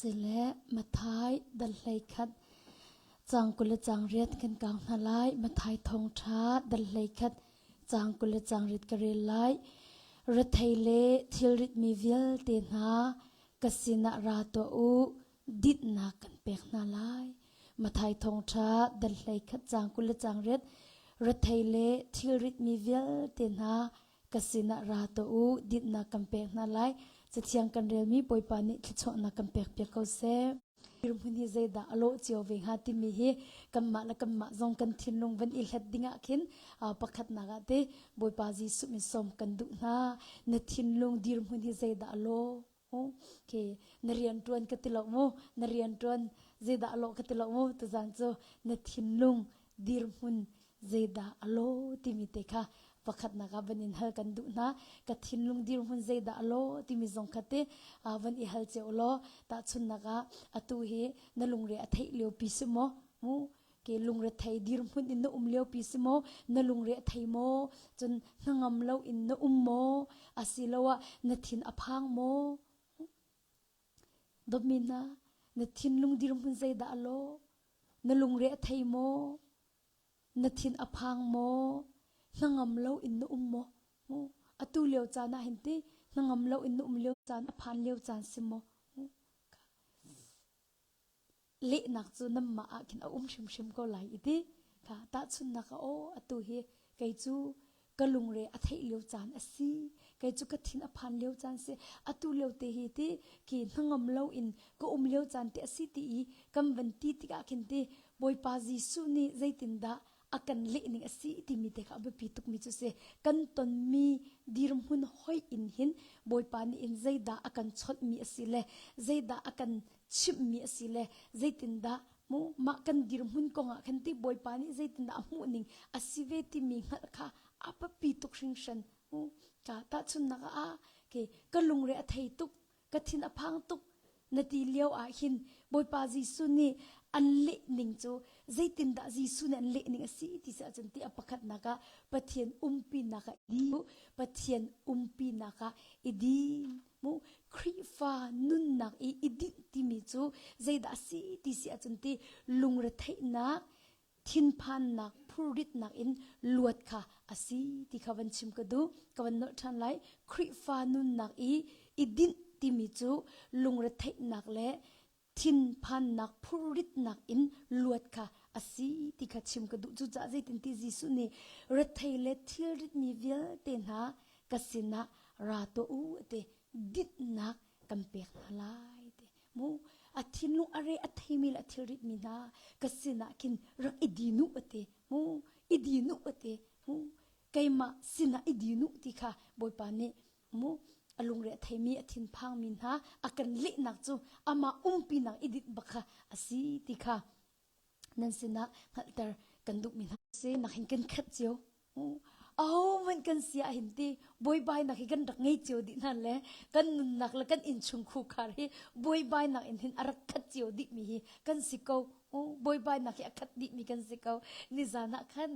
Sile Matthai dal 11 caang 20 le caang riat kan kau hna lai. Matthai thawngṭha dal 11 caang 20 le caang riat ka rel lai. Rethei le thilritmi vialte hna ka sinah ra tuah u, dinhnak kan pek hna lai. Matthai thawngṭha dal 11 caang 20 le caang riat rethei le thilritmi vialte hna ka sinah ra tuah u, dinhnak kan pek hna lai. Cathiang kan relmi Bawipa nih thluachuahnak kan pek piak ko seh. Dirhmun hi zeidah a lawh cio ve hnga timi hi kanmah le kanmah zong kan thinlung van i hlet dingah khin pakhatnak ah te Bawipa Jesuh min sawm kan duh hna. Na thinlung dirhmun hi zeidah a lawh? Okay, na rian ṭuan ka ti lo mu, na rian ṭuan zeidah a lawh ka ti lo mu, tuzaan cu na thinlung dirhmun zeidah a lawh timi te kha pakhatnak ah van in hal kan duh hna. Ka thinlung dirhmun zeidah a lawh timi zong kha te van i hal cio law tahchunhnak ah atu hi na lungre a theih lio pi si maw? Mu ke lungrethei dirhmun in na um lio pi si maw? Na lungre a thei maw? Cun hnangam lo in na um maw? Asiloah na thin a phang maw? Dawtmi hna, na thinlung dirhmun zeidah a lawh? Na lungre a thei maw? Na thin a phang maw? Hnangam lo in na um maw? Atu lio caan ah hin ti hnangam lo in na um lio caan a phan lio caan si maw? Lehnak cu nanmah ah khin a um hrimhrim ko lai i ti kha tahchunhnak ah aw atu hi kei cu ka lungre a theih lio caan a si kei cu ka thin a phan lio caan si atu lio te hi ti khi hnangam lo in ka um lio caan te a si ti i kan van ti tikah khin ti Bawipa Jesuh nih zeitindah a kan leh ning a si timi te kha a biapi tukmi cu si kan tonmi dirhmun hoi in hin Bawipa nih in zeidah a kan chawnhmi a si le zeidah a kan chimhmi a si le zeitindah mu mah kan dirhmun kong ah khan ti Bawipa nih zeitindah a hmuh ning a si ve timi hngalh kha a biapi tuk hringhran mu ka tahchunhnak ah ke ka lungre a thei tuk ka thin a phang tuk na ti lio ah hin Bawipa Jesuh nih an leh ning cu zeitindah Jesuh nih an leh ning a si ti si ahcun ti a pakhatnak ah Pathian umpinak ah i Pathian umpinak ah i din mu Khrihfa nunnak i i dinh timi cu zeidah a si ti si ahcun ti lungretheihnak thinphannak phurritnak in luat kha a si ti kha van chim ka duh ka van nolh ṭhan lai Khrihfa nunnak i i dinh timi cu lungretheihnak le thinphannak phurritnak in luat kha a si ti kha chim ka duh cucaah zeitinti Jesuh nih rethei le thilritmi vialte hna ka sinah ra tuah u ti dinhnak kan pek hna lai ti mu a thinlung a re a theimi le a thilritmi hna ka sinah khin rak i dinu ati mu i dinu ati mu keimah sinah i dinu ti kha bawipa nih mu a lungre a theimi a thinphangmi hna a kan lehnak cu amah umpinak i dinh bak kha a si ti kha nan sinah hngalhter kan duhmi hna si nak hin kan khat cio ahohmanh kan si ah hin ti buaibainak hi kan rak ngei cio dih hna le kan nunnak le kan innchung khukhar hi buaibainak in hin a rak khat cio dihmi hi kan si ko buaibainak hi a khat dihmi kan si ko nizan ah khan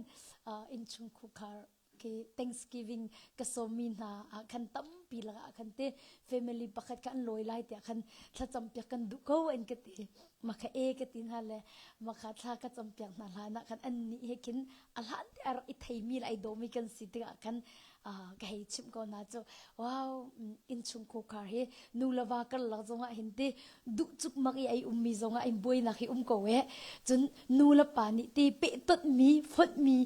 innchung khukhar khi Thanksgiving ka sawmmi hna ah khan tampi lakah khan te family pakhat kha an lawi lai tiah khan thlacam piak kan duh ko an ka ti makha e ka ti hna le makha thla ka cam piak hna hlan ah khan an nih he khin a hlan te a rak i theimi le ai dawmi kan si tikah khan ka hei chimh ko hna cu wow innchung khar hi nu le va karlak zongah hin ti duh cukmak i ai ummi zongah in buainak hi um ko e cun nu le pa nih ti pehtonh mi fonh mi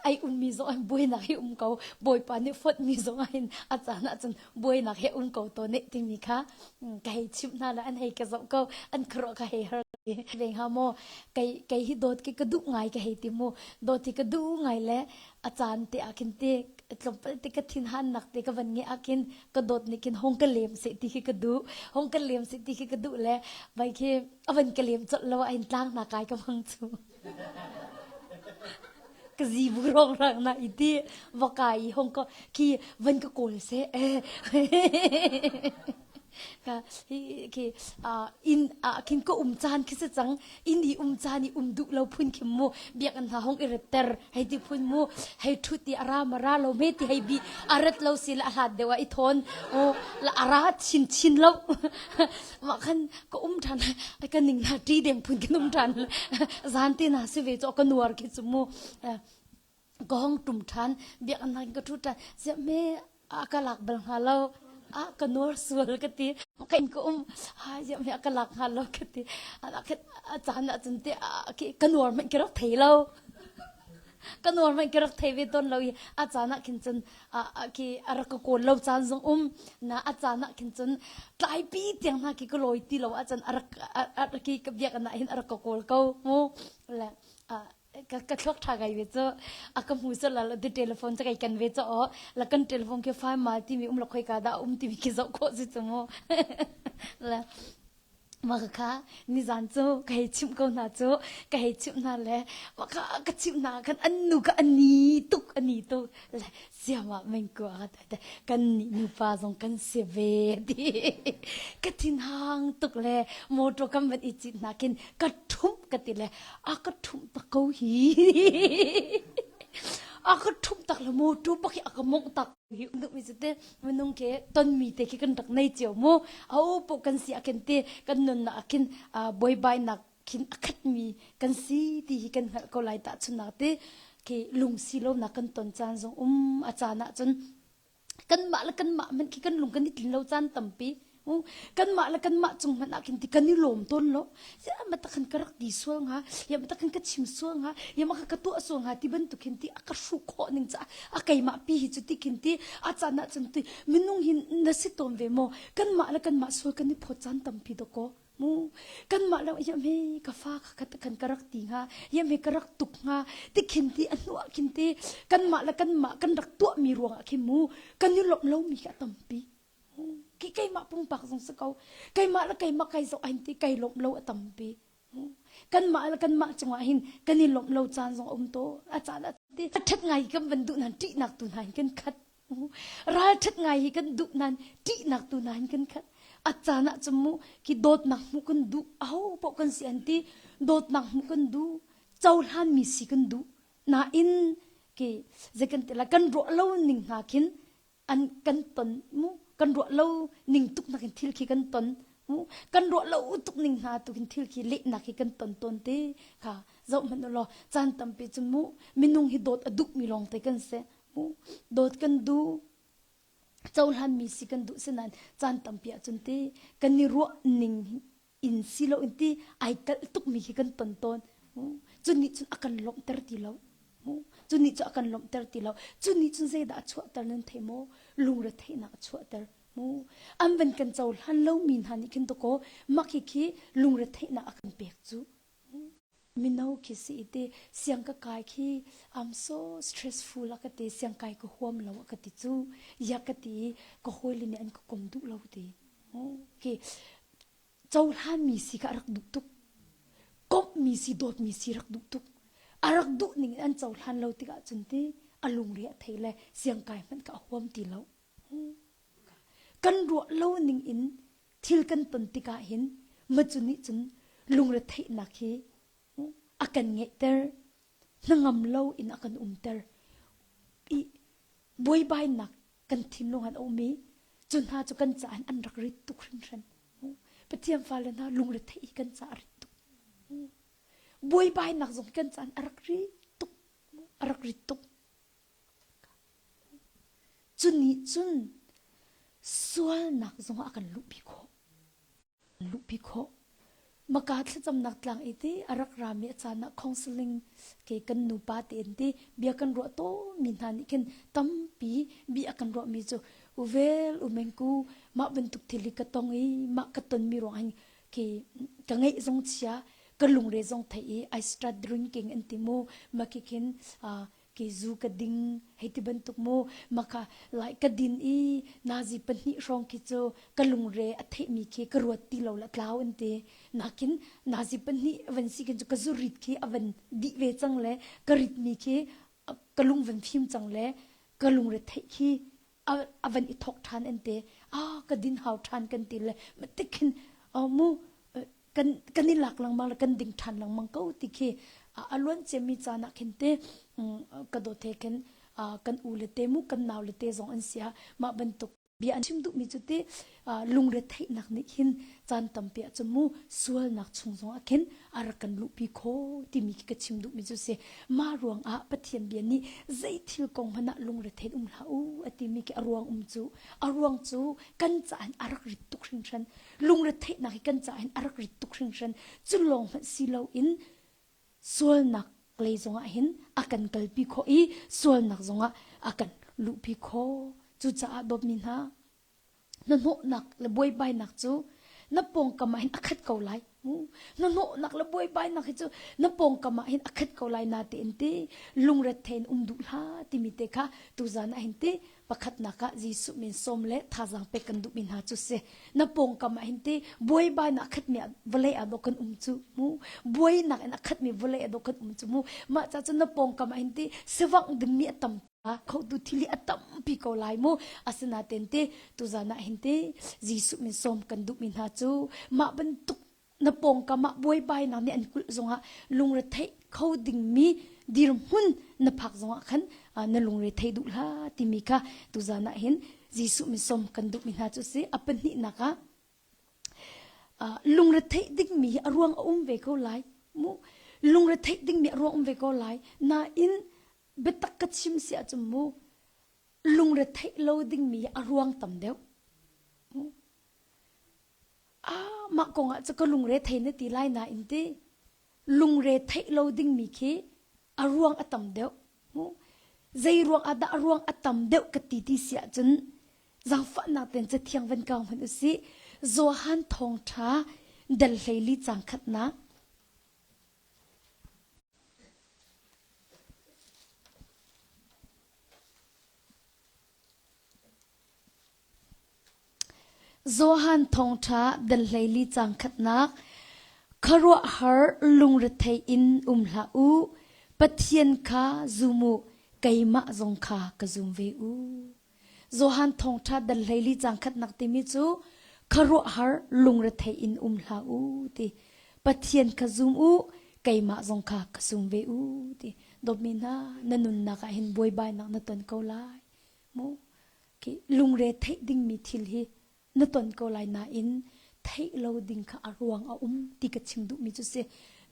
ai ummi zong ah buainak hi um ko bawipa nih fonhmi zong ah hin a caan ahcun buainak hi um ko to ne timi kha ka hei chimh hna le an hei ka zoh ko an khuaruah ka hei har ve hnga maw kei kei hi dawt ki ka duh ngai ka hei ti mu dawt hi ka duh ngai le a caan te ah khin te tlawmpal te ka thin han nak te ka van nge ah khin ka dawt nih khin hong ka lem se ti khi ka duh hong ka lem se ti khi ka duh le vai khi a van ka lem colh lo ah hin tlang hna kai ka mang chu Ka zibu rongrang na i ti va kai i hong ko khi van ka kawl seh. Ka hi khi inn ah khin ka um caan khi si cang. Inn i um caan i um duh lo phun khi mu biakinn hna hong i retter hei ti phun mu hei ṭhut i a ra ma ra lo me ti hei bi a ret lo si le a hlat deuh ah i thawn o la a ra chin chin lo mah khan ka um ṭhan ka ning hna ṭi deng phun kan um ṭhan zan te na si ve cho ka nuar khi cu mu ka hong ṭum ṭhan biakinn hna ka ṭhu ṭhan siah me a ka lak bal hnga lo a ka nuar sual ka ti ka in ka um ha ziah me a ka lak hnga lo ka ti a caan ah cun te ka nuar hmanh ka rak thei lo ka nuar hmanh ka rak thei ve tawn lo i a caan ah khin cun khi a rak ka kawl lo caan zong um na a caan ah khin cun tlaipi tiang hna khi ka lawi ti lo ahcun a rak ki ka biakinn ah hin a rak ka kawl ko mu le ka ka thluak tha kai ve cu a ka hmu sal la di telephone ca kai kan ve cho la kan telephone ke fai mal ti mi um la khoi ka da um ti mi ki zoh kho si chu mu la ma ka kha nizan cu ka hei chimh ko hna cu ka hei chimh hna le ma kha ka chimh hna khan an nu ka ani tuk ani tuk le siama meng ku a te kan nih nupa zong kan si ve ti ka thin hang tuk le motor kan van i cit hna khin ka ṭhumh ka ti le a ka ṭhumh tak ko hi a ka ṭhumh tak le motor bak hi a ka mongh tak hi duhmi cu te minung ke tonmi te khi kan rak nei cio mu a po kan si akin te kan nunnak akin buaibainak khin a khatmi kan si ti hi kan hngalh ko lai tahchunnak te khi lungsi lonak kan ton caan zong um a caan ah cun kanmah le kanmah hmanh khi kan lung kan i tlin lo caan tampi kanmah le kanmah cung hmanh ah khin ti kan i lawm tawn lo ya ma takhan ka rak ti sual hnga ya ma takhan ka chim sual hnga ya ma ka tuah sual hnga ti bantuk hin ti a ka hruh khawh ning ca a keimah pi hi cu ti khin ti a caan ah cun ti minung hin na si tawn ve maw kanmah le kanmah sual kan i phawt caan tampi dawkaw Mu kanmah lo yam he ka fa kha khan ka rak ti hnga yam he ka rak tuk hnga ti khin ti a hnu ah khin ti kanmah le kanmah kan rak tuahmi ruangah khin mu kan i lawmh lomi kha a tampi ki keimah pumpak zong si ko keimah le keimah kai zoh ahin ti kai lawmh lo a tampi kanmah le kanmah cungah hin kan i lawmh lo caan zong a um to a caan a ti a ṭhat ngai kan van duh nan ṭihnak tu hna hin kan khat Ralṭhat ngai hi kan duh nain ṭihnak tu nain kan khat. A caan ah cun mu khi dawtnak hmuh kan duh aho paoh kan si an ti dawtnak hmuh kan duh cohlanmi si kan duh nain khi zei kan ti lai kan ruah lo ning hna khin an kan ton mu kan ruah lo ning tuk nakin thil khi kan ton mu kan ruah lo tuk ning hna tu khin thil khi lehnak hi kan ton tawn te kha zoh hmanh u law caan tampi cu mu minung hi dawt a duhmi lawng te kan si Dawt kan duh, cohlanmi si kan duh sinain caan tampi ahcun ti kan i ruah ning in si loin ti ai kalh tukmi khi kan ton tawn. Cu nih cun a kan lawmhter ti lo. Cu nih cun a kan lawmhter ti lo. Cu nih cun zeidah a chuahter nan thei maw? Lungretheihnak a chuahter. An van kan cohlan lomi hna nih khin dawkaw mah khi lungretheihnak a kan pek cu. Mino khi si i ti siang ka kai khi I'm so stressful a ka ti siang kai ka huam lo a ka ti cu ya ka ti i ka hawile nih an ka kom duh lo ti okay cohlanmi si kha a rak duh tuk komhmi si dawtmi si rak duh tuk a rak duh ning in an cohlan lo tikah cun ti a lungre a thei le siang kai hmanh ka a huam ti lo Kan ruah lo ning in thil kan ton tikah hin macu nih cun lungretheihnak hi a kan ngeihter, hnangam lo in a kan umter. I buaibainak kan thinlung an um i cu hna cu kan caah an rak rit tuk hringhran. Pathian fale hna lungretheih hi kan caah a rit tuk. Buaibainak zong kan caah a rak rit tuk. A rak rit tuk. Cu nih cun sualnak zongah a kan luhpi khawh. Luhpi khawh. Maka thlacamnak tlang i ti a rak rami a caan ah counseling ke kan nupa tein ti bia kan ruah tawnmi hna nih khin tampi bia kan ruahmi cu uvel umengku mah bantuk thil hi ka tong i mah ka tonmi ruang hin ke ka ngeih zong chia ka lungre zong thei i I start drinking an ti mu maki khin ke zu ka ding hei ti bantuk mu maka lai ka din i nazi pahnih hrawng khi cu ka lungre a theihmi khi ka ruat ti lo la tlau an ti nakin nazi pahnih van si khin cu ka zu rit khi a van dih ve cang le ka ritmi khi ka lung van fim cang le ka lungre theih khi a van i thok ṭhan an ti. Ah ka din hau ṭhan kan ti le matik khin mu kan kan i lak lengmang le kan ding ṭhan lengmang ko ti khi a luan ciami caan ah khin te ka dawt he khin kan u le te mu kan nau le te zong an si ah mah bantuk bia an chim duhmi cu ti lungretheihnak nih hin caan tampi ah cun mu sualnak chung zong ah khin a rak kan luhpi kho timi khi ka chim duhmi cu si. Mah ruang ah Pathian bia nih zei thil kong hmanh ah lungrethein um hlah u a timi khi a ruang um cu a ruang cu kan caah hin a rak rit tuk hringhran. Lungretheihnak hi kan caah hin a rak rit tuk hringhran. Cu lawng hmanh si loin sualnak lei zongah hin a kan kalpi khawh i sualnak zongah a kan luhpi khawh. Cucaah dawtmi hna, hnahnawhnak le buaibainak cu na pawngkam ah hin a khat ko lai. Hnahnawhnak le buaibainak hi cu na pawngkam ah hin a khat ko lai natein ti lungrethe in um duh hlah timi te kha tuzan ah hin ti pakhatnak ah Jesuh min sawm le thazaang pek kan duhmi hna cu si. Na pawngkam ah hin ti buaibainak a khatmi vawlei ah dawh kan um cu mu. Buainak in a khatmi vawlei ah dawh kan um cu mu. Mah ca cun na pawngkam ah hin ti sivangh dingmi a tam khotu thil hi a tampi ko lai mu. Asinain ti tuzan ah hin ti Jesuh min sawm kan duhmi hna cu mah bantuk na pawngkam ah buaibainak nih an kulh zongah lungretheih kho dingmi dirhmun na phak zongah khan na lungre thei duh hlah timi kha tuzan ah hin Jesuh min sawm kan duhmi hna cu si. A pahnihnak ah lungretheih dingmi hi a ruang a um ve ko lai mu. Lungretheih dingmi a ruang um ve ko lai. Nain biatak ka chim si ahcun mu lungretheih lo dingmi hi a ruang tam deuh. Ah, mah kong ah cu ka lungre thei na ti lai nain ti lungre theih lo dingmi khi a ruang a tam deuh. Zei ruang ah dah a ruang a tam deuh ka ti ti si ahcun zaangfahnak tein cathiang van kau hmanh usih. Johan thawngṭha dal 14 caang khatnak. Johan Thawngṭha dal 14 caang khatnak Khuaruahhar lungrethei in um hlah u, Pathian kha zum u, keimah zong kha ka zum ve u. Johan Thawngṭha dal 14 caang khatnak timi cu khuaruahhar lungrethei in um hlah u ti. Pathian kha zum u, keimah zong kha ka zum ve u ti. Dawtmi hna, na nunnak ah hin buaibainak na ton ko lai. Mu lungre theih dingmi thil hi na ton ko lai nain theih lo ding kha a ruang a um ti ka chim duhmi cu si.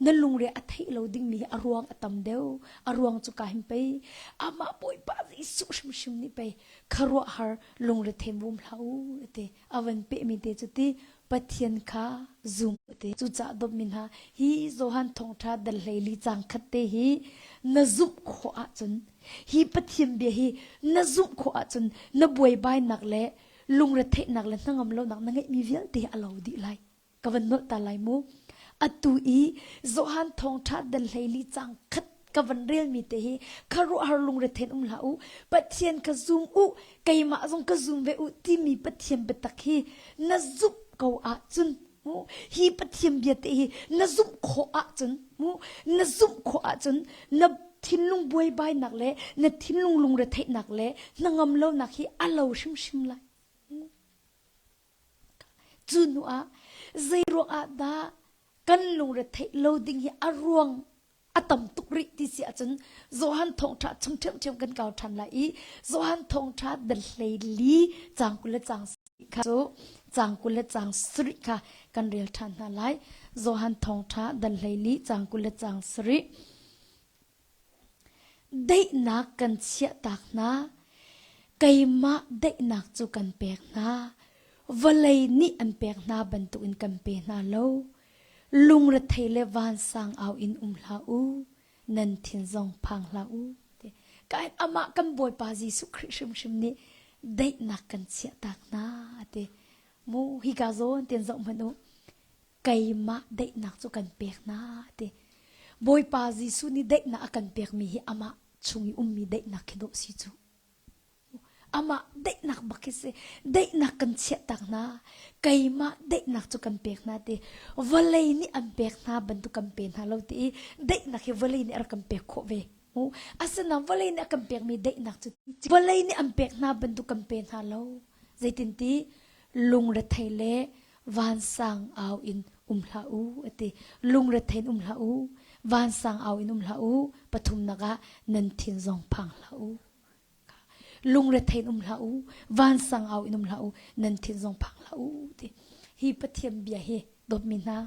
Na lungre a theih lo dingmi hi a ruang a tam deuh. A ruang cu ka hin pei amah Bawipa Jesuh hrimhrim nih pei khuaruahhar lungre them vum hlah u ti a van pehmi te cu ti Pathian kha zum ti. Cucaah dawtmi hna hi Johan thawngṭha dal 14 caang khat te hi na zumh khawh ahcun hi Pathian bia hi na zumh khawh ahcun na buaibainak le lungretheihnak le hnangam lonak na ngeihmi vialte hi a lo dih lai. Ka van nolh ta lai mu. Atu i Johan thawngṭha dal 14 caang khat ka van relmi te hi khuaruahhar lungrethein um hlah u. Pathian ka zum u, keimah zong ka zum ve u timi Pathian biatak hi na zumh ko ahcun mu hi Pathian bia te hi na zumh khawh ahcun mu na zumh khawh ahcun na thinlung buaibainak le na thinlung lungretheihnak le hnangam lonak hi a lo hrimhrim lai. Cu hnu ah zei ruang ah dah kan lungretheih lo ding hi a ruang a tam tuk rih ti si ahcun Johan thawngṭha chung ṭhiamṭhiam kan kau ṭhan lai i Johan thawngṭha dal 14 caang 20 le caang kha cu caang 20 le caang sarih kha kan rel ṭhan hna lai. Johan thawngṭha dal 14 caang 20 le caang sarih. Daihnak kan chiahtak hna. Keimah daihnak cu kan pek hna. Vawlei nih an pek hna bantukin kan pe hna lo. Lungrethei le vansang au in um hlah u. Nan thin zong phang hlah u. Kain amah kan Bawipa Jesuh Khrih hrimhrim nih daihnak kan chiahtak hna ati. Mu hika zawn ten zoh hmanh u. Keimah daihnak cu kan pek hna ti. Bawipa Jesuh nih daihnak a kan pekmi hi amah chung i ummi daihnak khi dawh si cu. Amah daihnak bak hi si. Daihnak kan chiahtak hna. Keimah daihnak cu kan pek hna ti. Vawlei nih an pek hna bantuk kan pe hna lo ti i daihnak hi vawlei nih a rak kan pek khawh ve. Asinain vawlei nih a kan pekmi daihnak cu vawlei nih an pek hna bantuk kan pe hna lo. Zeitinti? Lungrethei le vansang au in um hlah u a ti. Lungrethei in um hlah u, vansang au in um hlah u, pathumnak ah nan thin zong phang hlah u. Lungrethei in um hlah u, vansang au in um hlah u, nan thin zong phang hlah u ti. Hi Pathian bia hi dawtmi hna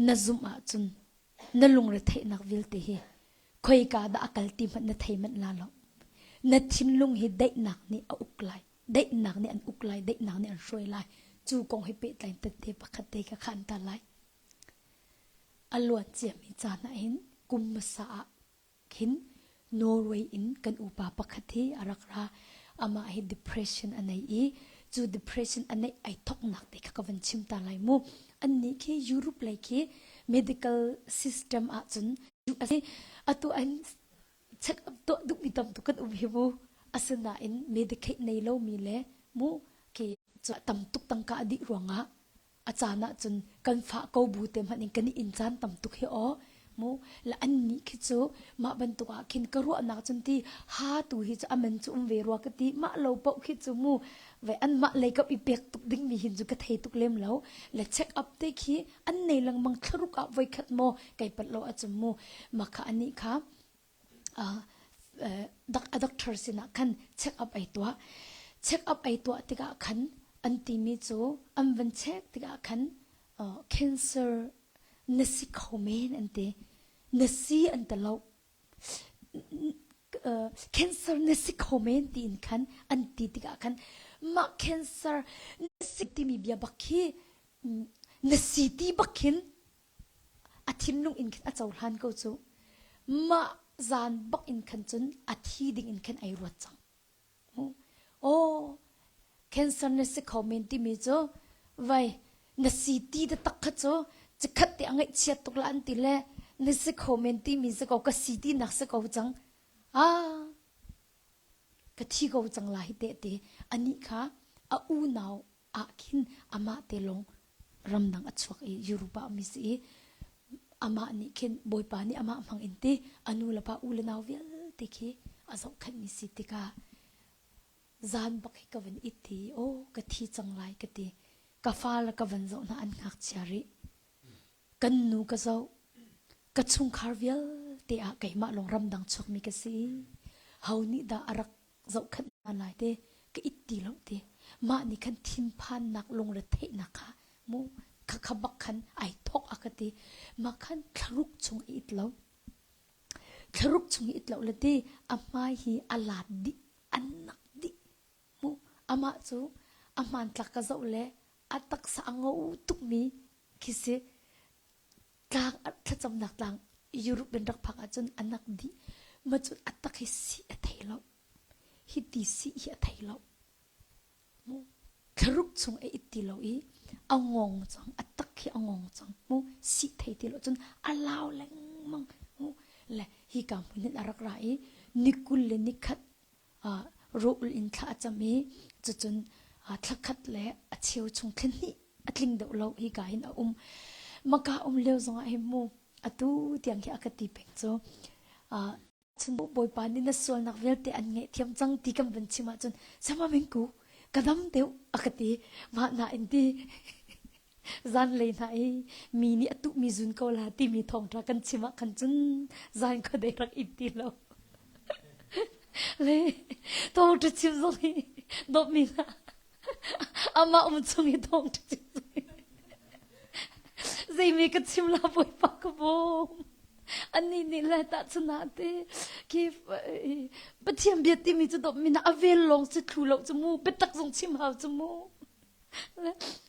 na zumh ahcun na lungretheihnak vialte hi khoika dah a kal ti hmanh na thei manh la lo. Na thinlung hi daihnak nih a uk lai. Daihnak nih an uk lai, daihnak nih an hruai lai. Cu kong hi pehtlai tette pakhat te ka khan ta lai. A luan ciami caan ah hin kum hmasa ah khin Norway in kan upa pakhat hi a rak ra. Amah hi depression a nei i cu depression a neih ai thoknak te kha ka van chim ta lai mu. Annih khi Europe lei khi medical system ahcun atu an check up tuah duhmi tam tuk kan um hi mu. Asinain Medicaid nei lomi le mu khi tam tuk tangka a dih ruangah a caan ahcun kan fah ko bu te hmanh in kan i inn caan tam tuk hi aw mu la an nih khi cu mah bantuk ah khin ka ruahnak cun ti ha tu hi cu aman cu um ve rua ka ti mah lo paoh khi cu mu ve an mah lei kap i pek tuk ding mi hin cu ka thei tuk lem lo le check up te khi an nei lengmang thlaruk ah voikhat maw kai pat lo acum mu makha ani kha a doctor sinah khan check up ai tuah. Check up ai tuah tikah khan an timi cu an van check tikah khan cancer na si kho men an ti. Na si an ti lo. Cancer na si kho men tiin khan an ti tikah khan mah cancer na si timi bia bak khi na si ti bak khin A thinlung in khin a cohlan ko cu. Mah zan bak in khan cun a thi ding in khan ai ruat cang. Oh, cancer na si kho men timi cu vai na si ti te tak kha cu cikhat te a ngaihchiat tuk la an ti le na si kho men timi si ko ka si ti nak si ko cang. Ah, ka thi ko cang la hi te te anih kha a unau ah khin amah te lawng ramdang a chuak i Europe ah mi si i amah nih khin Bawipa nih amah hmang in ti a nu le pa u le nau vialte khi a zohkhenh mi si tikah zan bak hi ka van it i aw ka thi cang lai ka ti ka fa le ka van zoh hna an ngakchia rih kan nu ka zoh ka chungkhar vialte ah keimah lawng ramdang chuak mi ka si ho nih dah a rak zohkhenh hna lai te ka it ti lo ti mah nih khan thinphannak lungretheihnak kha mu kha kha bak khan ai thok a ka ti mah khan thlaruk chung i it lo thlaruk chung i it lo le ti a hmai hi a lat dih an nak dih mu amah cu a hmantlak ka zoh le a taksa a ngo tukmi khi si tlang thlacamnak tlang Europe in rak phak ahcun a nak dih ma cun a tak hi si a thei lo hi ti si hi a thei lo mu thlaruk chung a it ti lo i a ngong cang a tak hi a ngong cang mu si thei ti lo cun a lau lengmang mu le hi ka hmun in a rak ra i nikul le nikhat rawl in thla a cam i cucun thla khat le a cheu chung thla hnih a tling deuh lo hi ka hin a um maka um lio zongah hin mu atu tiang khi a ka ti peng cu chun bawipa nih na sualnak vialte an ngaihthiam cang ti kan van chim ahcun sama mingku ka dam deuh a ka ti mah na in ti zanlei hna i mi nih a tuhmi zun ko la timi thawngṭha kan chim ah khan cun zan khuadei rak it ti lo le thawngṭha chim zong hi dawtmi hna amah um chung i thawngṭha chim zong hi zeimi ka chim la bawipa ka bawm anih nih le tahchun ah te khi Pathian bia timi cu dawtmi na a vel lawng si thlu lo cu mu biatak zong chim hau cu mu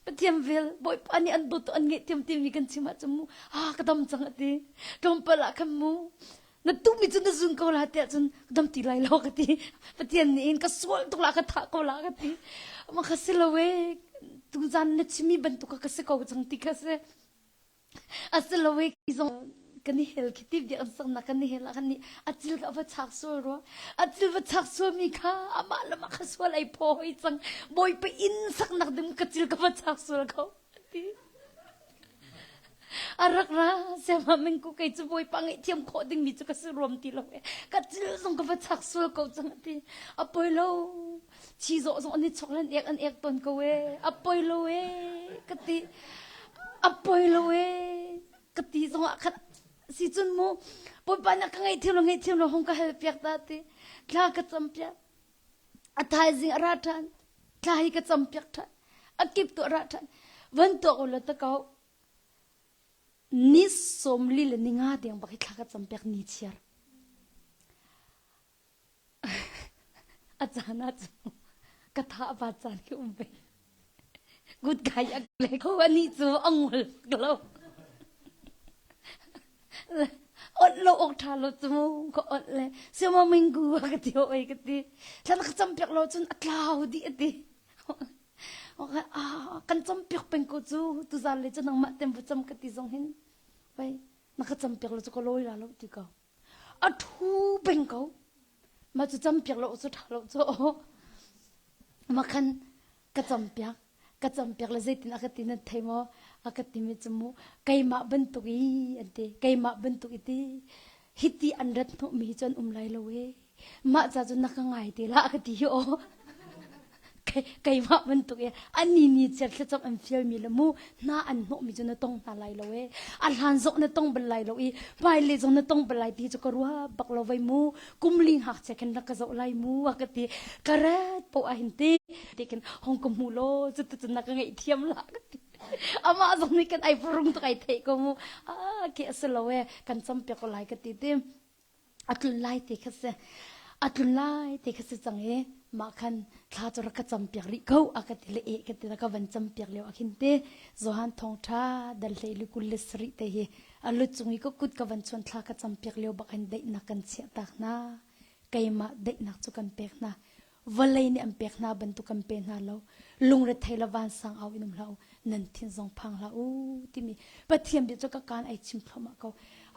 Pathian vel Bawipa nih an dawt an ngaihthiam timi kan chim ahcun mu ah ka dam cang a ti tlawmpal ah khan mu na tuhmi cu na zun ko la tiah cun ka dam ti lai lo ka ti Pathian nih in ka sual tuk la ka thah ko la ka ti ma kha si lo e tuzan na chimi bantuk ka si ko cang ti kha si Asilo i zong kan i hel khi ti biak an saknak kan i hel ah kan nih a cil ka va chak sual rua a cil va chak sual mi kha amah le mah kha sual ai phaw hoi cang bawipa inn saknak ding ka cil ka va chak sual ko ti a rak ra siama ming ku kei cu bawipa ngaihthiam khawh ding mi cu ka si ruam ti lo e ka cil zong ka va chak sual ko cang ati a poi lo. Chizawh zong an i chok an ek an ek tawn ko e. A poi lo e ka ti. A poi lo e ka ti zong ah khat si cun mu Bawipa na ka ngaihthiam lo ngaihthiam lo hong ka hal piak ta ti. Thla ka cam piak. A thaizing a ra ṭhan. Thla hi ka cam piak ṭhan. A kip tu a ra ṭhan. Van tuak u law ta ko. Ni 40 le ni nga deng bak hi thla ka cam piak ni chiar. A caan ah cun ka tha a bat caan khi um ve. Good guy a le ko anih cu a ngol bak lo. Ot lo ok tha lo cu ka ot le siama minggu a ka ti oi ka ti. Thlan ka cam piak lo cun a tlau dih a ti. Ah kan cam piak peng ko cu tuzan le cu nangmah tem va cam ka ti zong hin. Vai na ka cam piak lo cu ka lawi la lo ti ko. A ṭhu peng ko. Mah cu campiak lo cu ṭha lo cu. Mah khan ka campiak. Ka campiak le zeitin a ka ti nan thei maw? A ka timi cu mu keimah bantuk i an ti. Keimah bantuk i ti. Hiti an rat hnawhmi hi cu an um lai lo ee. Mah ca cu na ka ngai te la a ka ti hi aw. Keimah bantuk i ani ni chiar thlacam an fialmi le mu hna an hnawhmi cu na tong hna lai lo e a hlan zong na tong bal lai lo i hmailei zong na tong bal lai ti cu ka ruah bak lo vai mu kumli ngakchia khin rak ka zoh lai mu a ka ti ka rat poh ah hin ti ti khin hong ka hmu law cu tu na ka ngeih thiam la ka ti amah zong nih kan ai purung tuk ai theih ko mu a ke a si lo e kan cam piak ko lai ka ti ti A tlun lai ti kha si. A tlun lai ti kha si cang i mah khan thla cu rak ka campiak rih ko a ka ti le eh ka ti ka van campiak lio ah khin te Johan thawngṭha dal hlei le 27 te hi a lut cung i ka kut ka van chuan thla ka campiak lio bak hin daihnak kan chiah tak hna keimah daihnak cu kan pek hna Vawlei nih an pek hna bantuk kan pe hna lo. Lungrethei le vansang au in um hlah u. Nan thin zong phang hlah u timi Pathian bia cu ka kaan ai chim thluahmah ko.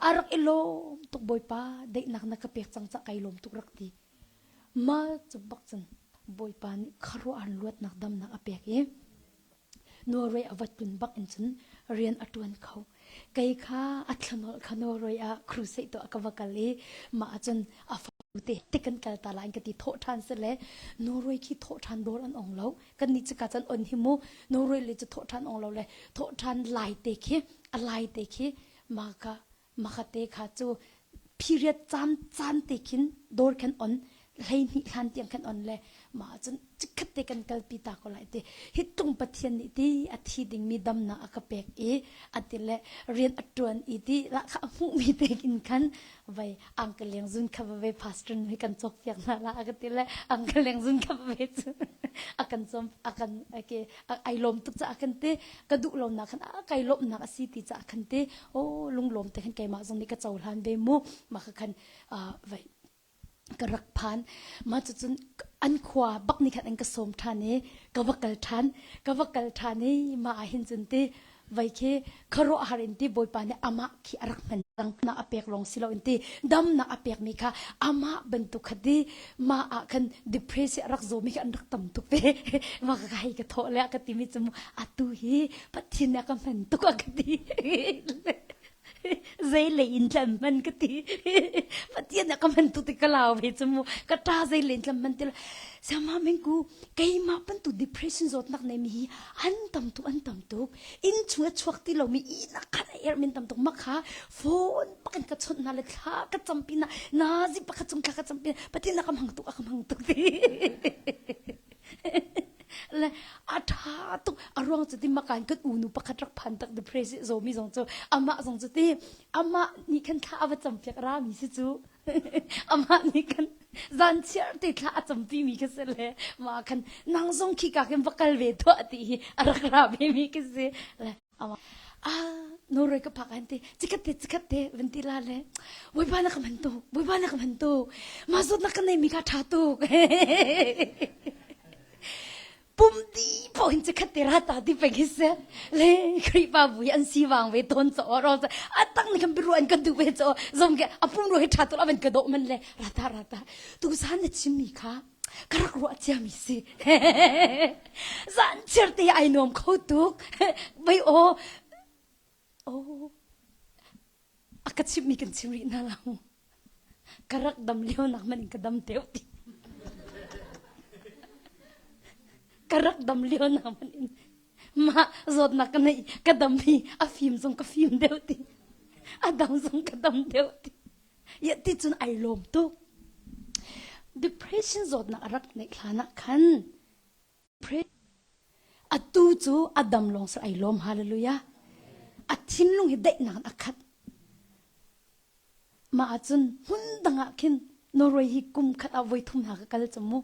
A rak i lawm tuk Bawipa daihnak na ka pek cang cah kai lawm tuk rak ti. Mah cu bak cun Bawipa nih khuaruahhar luatnak damnak a pek i Norway a va tlun bak in cun rian a ṭuan kho. Kei kha a thlanolh kha Norway ah crusade tuah ka va kal i mah ahcun a fate te kan kal ta lai ka ti thawh ṭhan si le Norway khi thawh ṭhan dawr an ong lo. Kan nih cika cun on hi mu Norway le cu thawh ṭhan ong lo le thawh ṭhan lai te khi a lai te khi mah ka Makate kha cu period caan caan te khin dawr khan on 12 hlan tiang khan on le mah cun chikkhat te kan kalpi ta ko lai ti hi tung pathian nih ti a thi dingmi damnak a ka pek i a ti le rian a tuan i ti la kha a hmuhmi te in khan vai angka leng zun kha va ve pastor nu hi kan cawk piak hna la a ka ti le angka leng zun kha va ve cu a kan cawm a kan ke ai lawm tuk ca khan te ka duh lo nak khan a kai lawmnak a si ti ca khan te o lunglawm te khan keimah zong nih ka cohlan ve mu ma kha khan vai ka rak phan ma cu cun an khua bak ni khan an ka sawm than i ka va kal than ka va kal than i ma ah hin cun ti vai khi khuaruahhar in ti Bawipa nih amah khi a rak hman cang na a pek lawng si lo in ti damnak a pek mi kha amah bantuk kha ti ma ah khan depression a rak zawmi kha an rak tam tuk ve ma ka hei ka thawh le ka ti mi cu atu hi Pathian nih a ka hman tuk a ka ti zei lei in tlam hman ka ti Pathian nih a ka hman tuk ti ka lau ve cu mu ka ṭa zei lei in tlam hman ti lo sama mengku keimah bantuk depression zawtnak nei mi hi an tam tuk an tam tuk inn chung a chuak ti lomi ihnak khan a erh min tam tuk mak kha phone pakin ka chawnh hna le thla ka campi na nazi pakhat cung thla ka campi pathian a ka hmang tuk a ka hmang tuk ti le a tha tuk a ruang cu ti makan kan unu pakhat rak phan tak depress zomi zong cu amah zong cu ti amah nih khan thla a va campiak ra mi si cu amah nih khan zan chiar te thla a campi mi kha si le mah khan nang zong khi ka khin va kal ve tuah ti hi a rak ra ve mi khi si le ama ah Norway ka phak an ti chikat te chikat te van ti la le Bawipa na ka man tuk Bawipa na ka man tuk ma zawt na ka nei mi kha tha tuk pum di po hin chikhat te ra ta ti peng hi se le Khrihfabu hi an si wang ve ton cho ro a tang ni kan biru an kan du ve cho zong ke a pum ro hi tha tu avan ka do man le rata rata tu san na chim mi kha ka rak ruah cia mi si zan chiar te ai nuam kho tuk vai o o a ka chimmi kan chim rih hna lo ka rak dam lio nak man in ka dam deuh ti. Ka rak dam lio na man in mah zawtnak ka neih ka dam hi a fim zong ka fim deuh ti a dam zong ka dam deuh ti ya ti cun ai lawm tuk. Depression zawtnak a rak neih hlan ah khan atu cu a dam lawng si ai lawm hallelujah. A thinlung hi daihnak in a khat. Mah ahcun hmun dang ah khin Norway hi kum khat ah voi thum hna ka kal cu mu.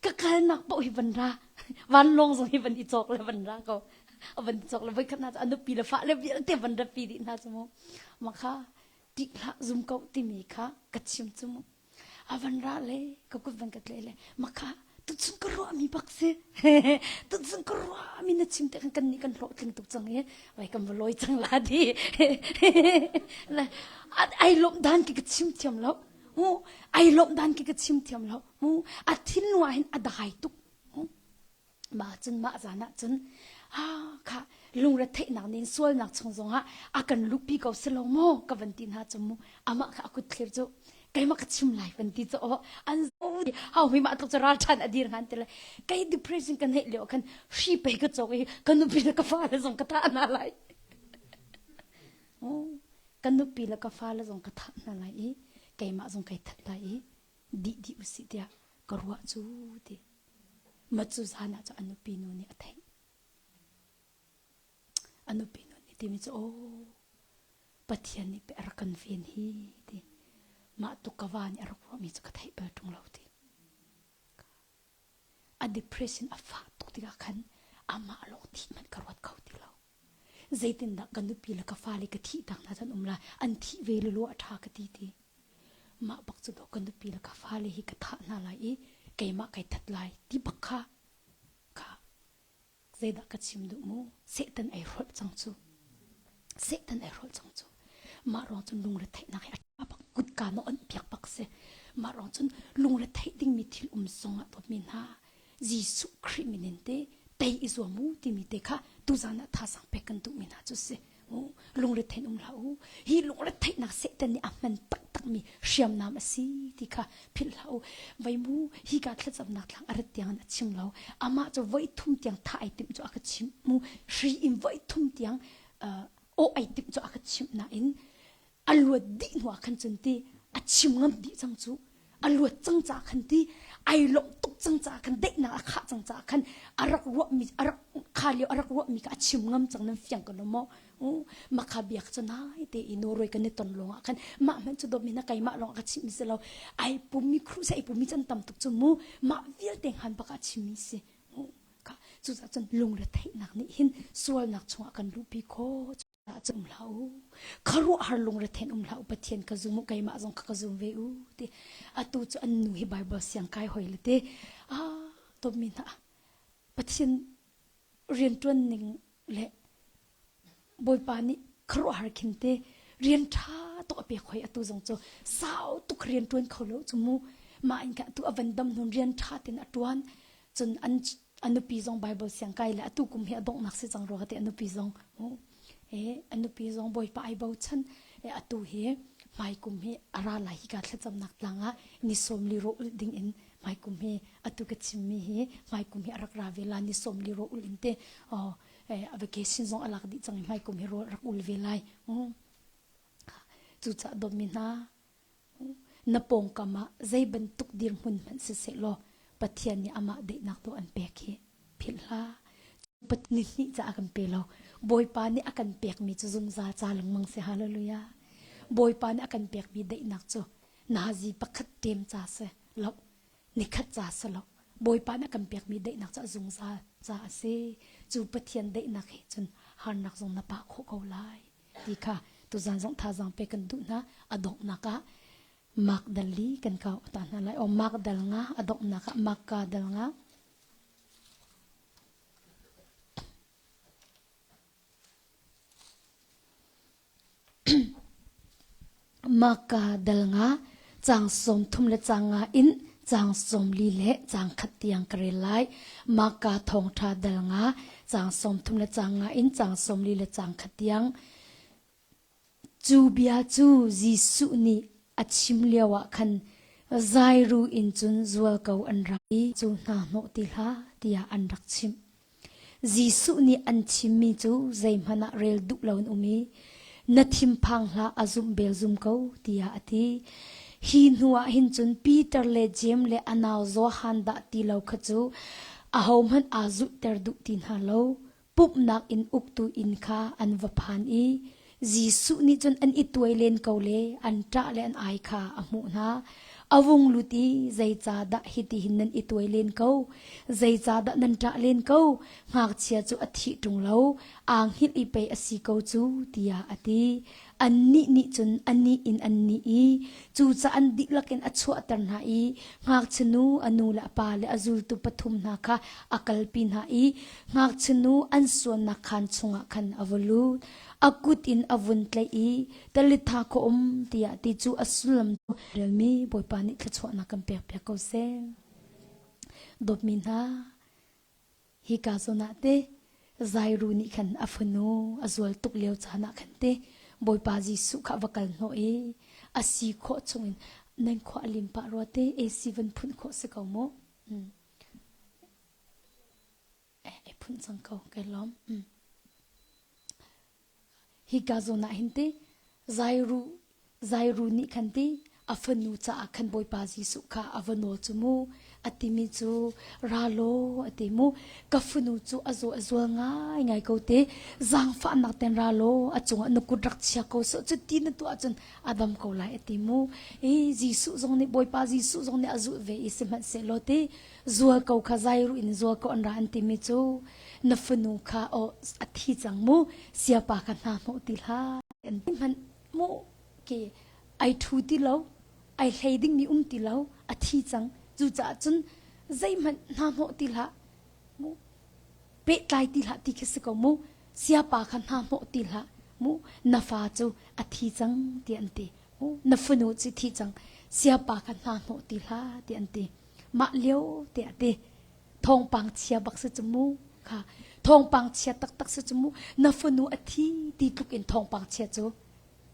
Ka kalnak paoh hi van ra. Vanlawng zong hi van i cawk le van ra ko. A van i cawk le voi khat hna cu a nupi le fa le vialte van rapi dih hna cu mu. Mah kha ṭih hlah zum ko timi kha ka chim cu mu. A van ra le ka kut van ka tleh le makha tuchun ka ruahmi bak si tuchun ka ruahmi na chim te khan kan nih kan hlawhtling tuk cang i vai kan va lawi cang la di ai lawmh dan ki ka chim thiam lo mu ai lawmh dan ki ka chim thiam lo mu a thinlung ah hin a dai tuk Mah cun mah zan ah cun kha lungretheihnak nih sualnak chung zongah a kan luhpi ko si lo maw ka van ti hna cu mu amah kha a kut thlir cu keimah ka chim lai van ti cu aw an hau mi mah tluk cu ral ṭhan a dir ngan ti le kei depression ka neih lio khan hri pei ka cawk i ka nupi le ka fale zong ka thah hna lai ka nupi le ka fale zong ka thah hna lai i keimah zong kai that lai i dih dih usih tiah ka ruah cu ti Ma cu zan ah cu a nupi nu nih a theih. A nupi nu nih timi cu aw Pathian nih pei a rak kan ven hi ti. Mah tuk ka va nih a rak ruahmi cu ka theih bal ṭung lo ti. A depression a fah tuk tikah khan amah lawng thih hmanh ka ruat kho ti lo. Zeitindah ka nupi le ka fale ka thih tak hna cun um lai an thih ve lulu a ṭha ka ti ti. Mah bak cu ka nupi le ka fale hi ka thah hna lai i keimah kai that lai ti bak kha kha zeidah ka chim duh mu Satan ai hrolh cang cu Satan ai hrolh cang cu mah ruang cun lungretheihnak hi a bak kutka na onh piak bak si mah ruang cun lungretheih dingmi thil um zong ah dawtmi hna Jesuh Khrih min in te tei i zuam u timi te kha tuzan ah thazaang pek kan duhmi hna cu si. Lungrethein um hlah u. Hi lungretheihnak Satan nih a hman taktakmi hriamnam a si ti kha philh hlah u. Vai mu hi ka thlacamnak thlang a rat tiang in a chim lo. Amah cu voi thum tiang thah ai timh cu a ka chimh mu. Hri in voi thum tiang aw ai timh cu a ka chimh nain a luat dih hnu ah khan cun ti a chim ngam dih cang cu a luat cang caah khan ti ai lawmh tuk cang caah khan daihnak a khah cang caah khan a rak ruahmi a rak kha lio a rak ruahmi kha a chim ngam cang nan fiang ko lo maw makha biak cu nai te i Norway kan i ton lawng ah khan mah hmanh cu dawt mi na keimah lawng ka chimmi si lo ai pummi kruse ai pummi can tam tuk cu mu mah vialte han bak a chimmi si kha cucaah cun lungretheihnak nih hin sualnak chungah kan luhpi kho um hlah u khuaruahhar lungrethen um hlah u Pathian ka zum u keimah zong kha ka zum ve u ti atu cu an nu hi Bible siang kai hoi le te ah tommi hna Pathian riantuan ning le Bawipa nih khuaruahhar khin te rian ṭha tuk a pek hoi atu zong cu sau tuk rian ṭuan kho lo cu mu mah in kha atu a van dam hnun rian ṭha tin a ṭuan cun an a nupi zong Bible siang kai le atu kum hi a donghnak si cang rua ka ti a nupi zong e a nupi zong Bawipa ai bochan e atu hi hmai kum hi a ra lai hi ka thlacamnak tlang ah ni sawm li ro ulh ding in hmai kum hi atu ka chimmi hi hmai kum hi a rak ra ve la ni sawm li ro ulh in te oh a vacation zong a lak dih cang i hmai kum hi ro rak ul ve lai cucaah dawtmi hna Na pawngkam ah zei bantuk dirhmun hmanh siseh law Pathian nih amah daihnak tu an pek hi philh hlah. Ni hnih ca a kan pe lo. Bawipa nih a kan pekmi cu zungzal ca lengmang si. Hallelujah. Bawipa nih a kan pekmi daihnak cu nazi pakhat ṭem ca si lo, nikhat ca si lo. Bawipa nih a kan pekmi daihnak cu a zungzal ca a si. Cu Pathian daihnak he cun harnak zong na pah khawh ko lai. ti kha tuzan zong thazaang pek kan duh hna. A donghnak ah Mark dal li kan kau ta hna lai. O Mark dal nga a donghnak ah Mark ka dal nga. Marka dal nga caang 30 le caang nga in caang 40 le caang khat tiang ka rel lai. Marka thawngṭha dal nga caang 30 le caang nga in caang 40 le caang khat tiang. Cu bia cu Jesuh nih a chim lioah khan. Zairu in cun zualko an rak i cu hna hnawh ti hlah tiah an rak chimh. Jesuh nih an chimmi cu zeihmanh ah rel duh lo in um i na thinphang hlah a zumh bel zum ko tiah a ti. Hi hnu ah hin cun Peter le Jeim le a nau Johan dah ti lo kha cu ahohmanh aa zulhter duh ti hna lo. Pumhnak inn uktu inn kha an va phan i Jesuh nih cun an i tuai len ko le an ṭah le an ai kha a hmuh hna. A vung lut i zeicahdah hitihin nan i tuai len ko? Zeicahdah nan ṭah len ko? Ngakchia cu a thih ṭung lo, aa hngilh i pei a si ko cu, tiah a ti. Annih nih cun a nih in an nih i cucaah an dihlak in a chuahter hna i ngakchia nu a nu le a pa le a zultu pathum hna kha a kalpi hna i ngakchia nu an suannak khaan chungah khan a va lut. A kut in a vun tlaih i talitha ka um tiah ti cu a sullam cu relmi Bawipa nih thluachuahnak kan pekpiak ko seh. Dawtmi hna, Hika zawn ah te Zairu nih khan a fanu a zual tuk lio caan ah khan te Bawipa Jesuh kha a va kal hnawh i a si khawh chungin nan khua a lim pah rua te AC van phunh khawh si ko mu. Mm. Eh, ai phunh cang ko kai lawm. Mm. Hika zawn ah hin ti Zairu Zairu nih khan ti a fanu caah khan Bawipa Jesuh kha a va nawl cu mu a timi cu ra law a ti mu ka fanu cu a zaw a zual ngaingai ko te zaangfahnak ten ra law a cungah na kut rak chia ko sawh cu ti na tuah cun a dam ko lai a ti mu i Jesuh zong nih Bawipa Jesuh zong nih a zulh ve i sihmanhsehlaw ti zual ko kha Zairu in zual ko an ra an timi cu na fanu kha aw a thi cang mu siapa kha hna hnawh ti hlah an ti hmanh mu ke ai thu ti lo ai hlei dingmi um ti lo a thi cang cucaah cun zeihmanh hna hnawh ti hlah mu pehtlai ti hlah ti khi si ko mu siapa kha hna hnawh ti hlah mu na fa cu a thi cang ti an ti mu na fanu cu thi cang siapa kha hna hnawh ti hlah ti an ti mah lio te a ti Thawngpang chia bak si cu mu. Kha thawngpang chia taktak si cu mu. Na fanu a thi ti tluk in thawngpang chia cu.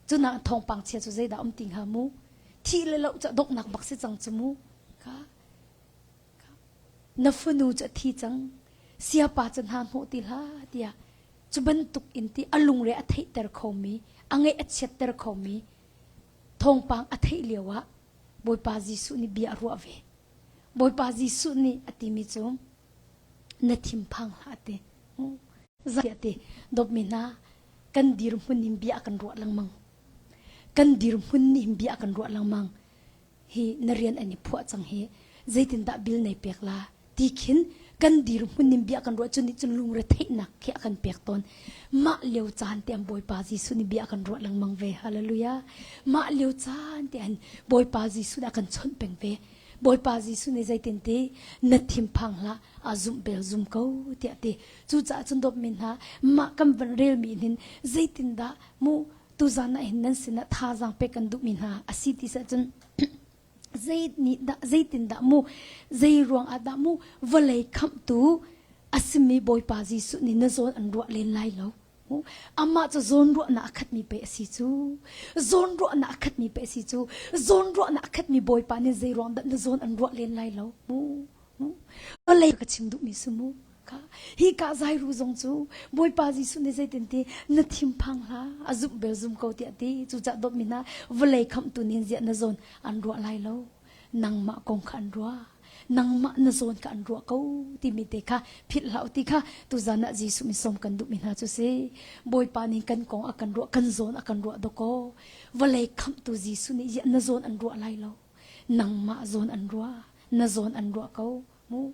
Cuna thawngpang chia cu zeidah um ti hnga mu. Thih le loh cu donghnak bak si cang cu mu. Kha na fanu cu a thi cang. Siapa cu hna hnawh ti hlah tiah cu bantuk in ti a lungre a theihter khomi, a ngaih a chiatter khomi thawngpang a theih lio ah Bawipa Jesuh nih bia a ruah ve. Bawipa Jesuh nih a timi cu na thinphang hlah a ti. Zai ti dawtmi hna kan dirhmun in bia kan ruah lengmang. Kan dirhmun nih hin bia kan ruah lengmang. Hi na rian an i phuah cang hi zeitindah bil nei pek la ti khin kan dirhmun in bia kan ruah cu nih cun lungre theihnak khi a kan pek tawn. Mah lio caan te an Bawipa Jesuh nih bia kan ruah lengmang ve. Hallelujah. Mah lio caan te an Bawipa Jesuh nih a kan chawnh peng ve. Bawipa Jesuh nih zeitin ti na thinphang hlah a zumh bel zum ko tiah ti cucaah cun dawtmi hna mah kan van relmi hin zeitindah mu tuzan ah hin nan sinah thazaang pek kan duhmi hna a si ti seh cun zei nih dah zeitindah mu zei ruang ah dah mu vawlei khamhtu a simi Bawipa Jesuh nih na zawn an ruah len lai lo Amah cu zawnruahnak a khatmi pei a si cu. Zawnruahnak a khatmi pei a si cu. Zawnruahnak a khatmi Bawipa nih zei ruang dah na zawn an ruah len lai lo. Mu. Vawlei ka chim duhmi si mu. Ka hi ka zairu zong cu Bawipa Jesuh nih zeitin ti na thinphang hlah a zumh bel zum ko tiah ti cucah dawtmi hna vawlei khamhtu nih ziah na zawn an ruah lai lo nangmah kong kha an ruah nangmah na zawn kha an ruah ko timi te kha philh hlah ti kha tuzan ah Jesuh min sawm kan duhmi hna cu si Bawipa nih kan kong a kan ruah kan zawn a kan ruah dawkaw vawlei khamhtu Jesuh nih na zawn an ruah lai lo nangmah zawn an ruah na zawn an ruah ko mu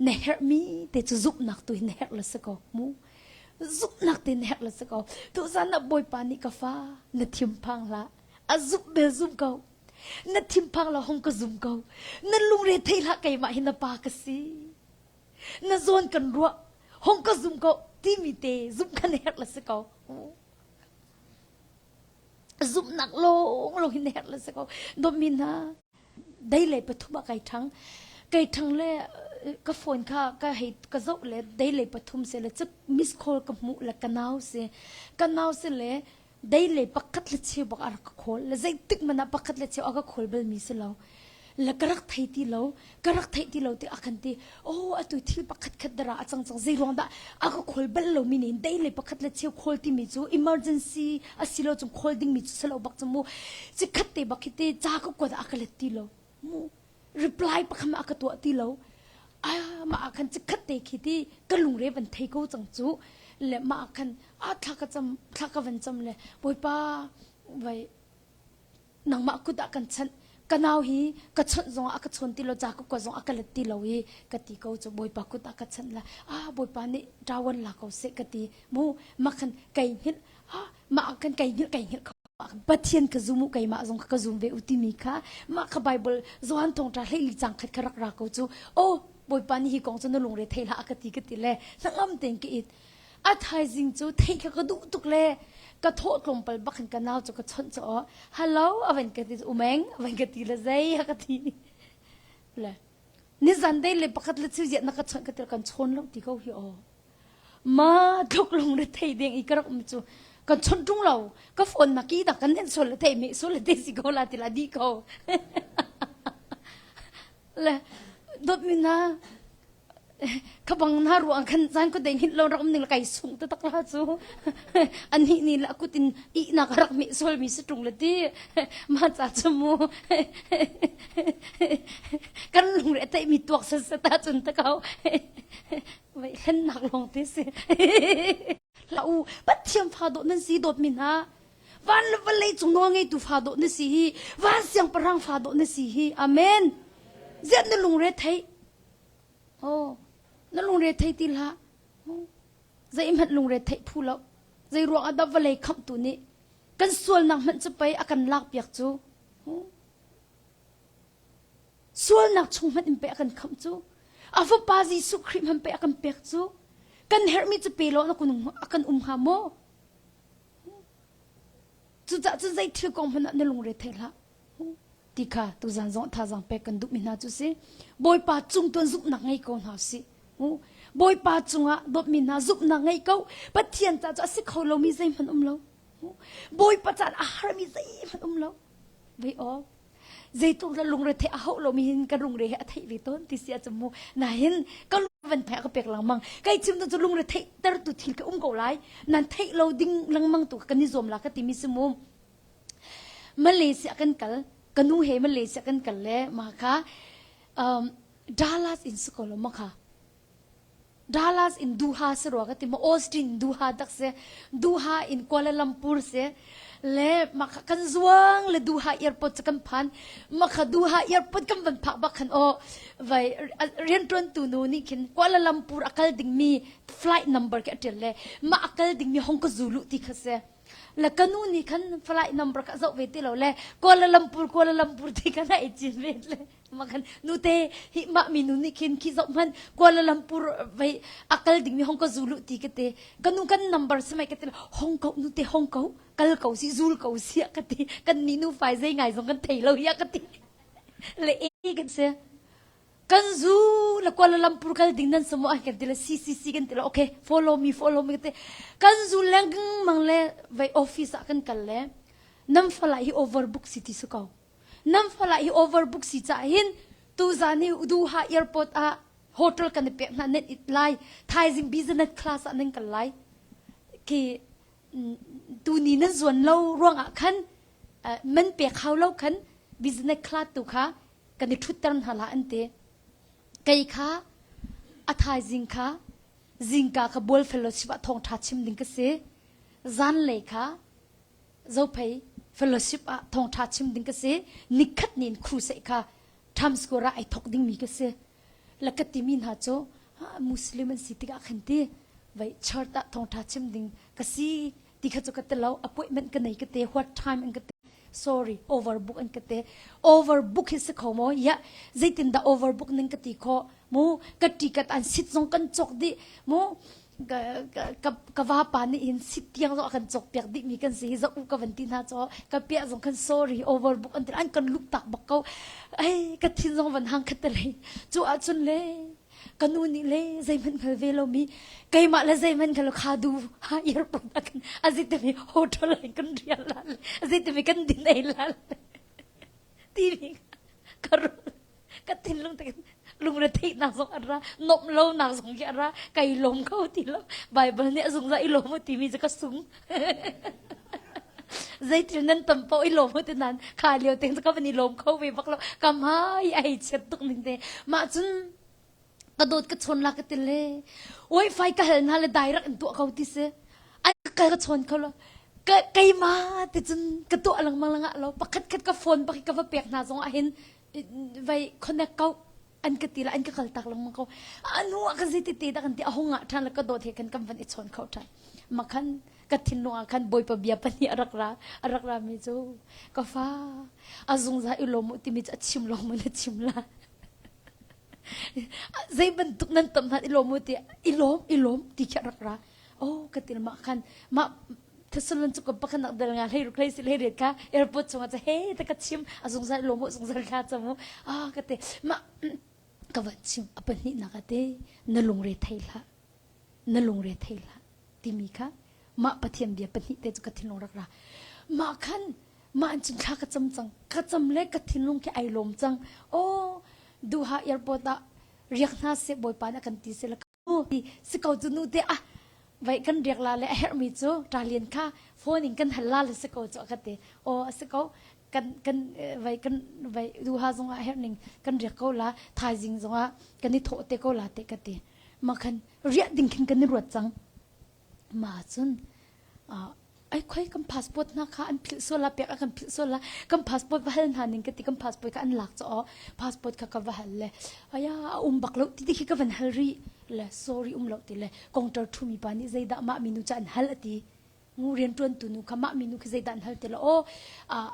na herhmi te cu zumhnak tu hi na herh la si ko mu zumhnak te na herh la si ko tuzan ah Bawipa nih ka fa na thinphang hlah a zumh bel zum ko Na thinphang lo hong ka zum ko. Na lungre thei hlah keimah hi na pa ka si. Na zawn kan ruah hong ka zum ko timi te zumh kan herh la si ko. Zumhnak lawng lawng hin herh la si ko. Dawtmi hna dei le pathum ah kai ṭhang. Kai ṭhang le ka phone kha ka hei ka zoh le dei le pathum se le cuk miss call ka hmuh le ka nau si. Ka nau si le Dei le pakhat le cheu bak a rak ka khawl. Le zeitik hmanh ah pakhat le cheu a ka khawl balmi si lo. Le ka rak thei ti lo, ka rak theih ti lo ti a kan ti. Oh, atu thil pakhat khat dara a cang cang. Zei ruang dah a ka khawl bal lo mi nih dei le pakhat le cheu khawl timi cu emergency a si lo cung khawl ding mi cu salo bak cu mu. Cikhat te bak hi te ca ka kuat a ka let ti lo. Mu reply pakhat a ka tuah ti lo. Ah, mah ah khan cikhat te khi ti ka lungre van thei ko cang cu. Le mah ah khan a thla ka cam thla ka van cam le Bawipa vai nangmah kut ah kan chanh ka nau hi ka chawnh zong ah a ka chawn ti lo ca ka kuat zong a ka let ti lo i ka ti ko cu bawipa kut ah ka chanh la ah bawipa nih ṭawan la ko seh ka ti mu mah khan kai hngilh ah mah khan kai hngilh kai hngilh kho Pathian ka zum u keimah zong ka zum ve u timi kha mah kha Bible Johan thawngṭha hleili cang khat kha rak ra ko cu oh bawipa nih hi kong cu na lungre thei hlah ka ti ka ti le hnangam tein ka it A thaizing cu theih kha ka duh tuk le ka thawh tlawmpal bak in ka nau cu ka chawnh cu aw hello a van ka ti umeng a van ka ti le zei a ka ti le nizan dei le pakhat le chiu ziat na ka chawnh ka ti kan chawn lo ti ko hi aw ma tluk lung re thei ding i ka rak um cu kan chawnh ṭung lo ka phone na ki dak kan nen sol le thei me sol le te si ko la ti la di ko le dot mi na Ka bang na ruang khan zan ko dei hit lo rak um ning la kai sung te tak la cu an hi ni la kut in ihnak rak mi sual mi si tung le ti ma cha chu mu kan lung re tai mi tuak sa sa ta chun ta kau vai hlen nak long te si la u pathiam fa do nan si dot min ha van le vawlei cung nawl ngeitu fa dawh na si hi van siangpahrang fa dawh na si hi amen ziat na lungre thei Oh, na lungre thei ti hlah. Zeihmanh lungre theih phu lo. Zei ruang ah dah vawlei khamhtu nih kan sualnak hmanh cu pei a kan lakpiak cu. Sualnak chung hmanh in pei a kan khamh cu. A fapa Jesuh Khrih hmanh pei a kan pek cu. Kan herhmi cu pe law a kan um hnga maw? Cucaah cun zei thil kong hmanh ah na lungre thei hlah. Ti kha tuzan zong thazaang pek kan duhmi hna cu si. Bawipa cung tuan zumhnak ngei ko hna usih. Bawipa cungah dawtmi hna zumhnak ngei ko. Pathian ca cu a si kho lomi zeihmanh um lo. Bawipa caan a harmi zeihmanh um lo. Vei aw. Zeitluk le lungre theih a hauh lomi hin ka lungre he a theih ve tawn ti si ahcun mu nahin ka van theih ka pek lengmang kai chim tu cu lungre theih tertu thil ka um ko lai nan theih lo ding lengmang tu kan i zuam la ka timi si mu Malaysia kan kal ka nu he Malaysia kan kal le ma kha um, Dallas in si ko lo ma kha Dallas in Doha si rua ka ti ma Austin Doha tak si Doha in Kuala Lumpur si le maka kan zuang le Doha airport cu kan phan maka Doha airport kan van phak bak khan aw vai riantuan tu nu nih khin Kuala Lumpur a kal ding mi flight number ke a tial le ma a kal ding mi hong ka zulu ti kha si le ka nu nih khan flight number ka zoh ve ti lo le Kuala Lumpur Kuala Lumpur ti khan ai cin ve le Makan nute hi mah mi nu nih khin khi zoh hmanh Kuala Lumpur vei a kal ding mi hong ka zulu ti ka te ka nu kan number samai ka te hong ko nute hong ko kal ko si zul ko si ka ti kan ni nu fai zei ngai zong kan thei lo ya ka ti le e kan se kan zu la Kuala Lumpur kal ding nan samo ai kan ti le si si si kan ti le okay follow me follow me ka te kan zu lengmang le vei office ah kan kal le nam fala hi overbook si ti su ko Nan fala hi overbook si cah hin tuzan hi Doha airport ah hotel kan i pek hna nan it lai thaizing business class ah nan kal lai khi tuni nan zuan lo ruangah khan man pek hau lo khan business class tu kha kan i ṭhutter hna la an ti kei kha a thaizing kha zingka kha bual fellowship ah thawngṭha chim ding ka si zanlei kha Zophei fellowship ah thawngṭha chim ding ka si. Nikhat ni in crusade kha Times Square ah ai thawk dingmi ka si. La ka timi hna cu Muslim an si tikah khan ti vai church ah thawngṭha chim ding ka si ti kha cu ka ti lo appointment ka nei ka te what time an ka te sorry overbook an ka te overbook hi si kho maw ya zeitin dah overbook ning ka ti kho mu ka ticket an sit zong kan cawk dih mu ka vapa nih hin sit tiang zong a kan cawkpiak dihmi kan si hi zoh u ka van ti hna caw ka piah zong khan sorry overbook an ti an kan lup tak bak ko ai ka thin zong van hang khat te lei cu ahcun le ka nu nih le zeihmanh hngal ve lomi keimah le zeihmanh hngal kha du ha airport ah kan azitami hotel ah kan rial la azitami kan din ei la timi. Ka ka thinlung te lungre theihnak zong a ra nomh lonak zong khi a ra kai lawm kho ti lo Bible nih a zungzal i lawm u timi cu ka sung zeitil nan tam paoh i lawm u ti nan kha lio te ka van i lawm kho ve bak lo ka hmai a hei chiat tuk ning te mah cun ka dawt ka chawn la ka ti le wifi ka hal hna le direct in tuah ko ti si an ka ka chawn kho lo ka keima ti cun ka tuah lengmang lengah lo pakhat khat ka phone bak ka va pek hna zong ah hin vai connect ko an ka ti la an ka kal tak lengmang ko anu ah ka zei te da kan ti a hong ah than la ka dawt he kan kan van i chawn kho than makhan ka thinlung ah khan bawipa bia pahnih a rak ra a rak ra mi cu ka fa a zungzal i lawm u timi cu a chim lawng mun a chim la Zei bantuk nan tam hmanh i lawm u ti i lawm i lawm ti khi a rak ra. Oh ka ti mah khan mah Thessalon cu pakhat nak dal nga hlei ruk hlei si hlei riat kha airport chungah cu he ta ka chim a zungzal i lawm u zungzal thla cam u ah ka ti mah ka van chim a pahnihnak ah te na lungre thei hlah na lungre thei hlah timi kha mah Pathian bia pahnih te cu ka thinlung rak ra mah khan mah an cun thla ka cam cang ka cam le ka thinlung khi ai lawm cang oh duha airport ah riak hna seh bawipa nih a kan ti seh si ko cu nu te ah vai kan riak la le a herhmi cu talian kha phone in kan hal la le si ko cu ka ti o a si ko kan kan vai kan vai duha zong ah herh ning kan riak ko la thaizing zong ah kan i thawh te ko la te ka ti ma khan riah ding khin kan i ruat cang ma cun ai khoi kan passport hna kha an philh sual la pek a kan philh sual la kan passport va hal hna ning ka ti kan passport kha an lak cho passport kha ka va hal le aya a um bak lo ti ti khi ka van hal ri le sorry um lo ti le counter thu mi pa nih zeidah mah minu cha an hal ati ngu rian tuan tu nu kha mah minu khi zeidah an hal ti le o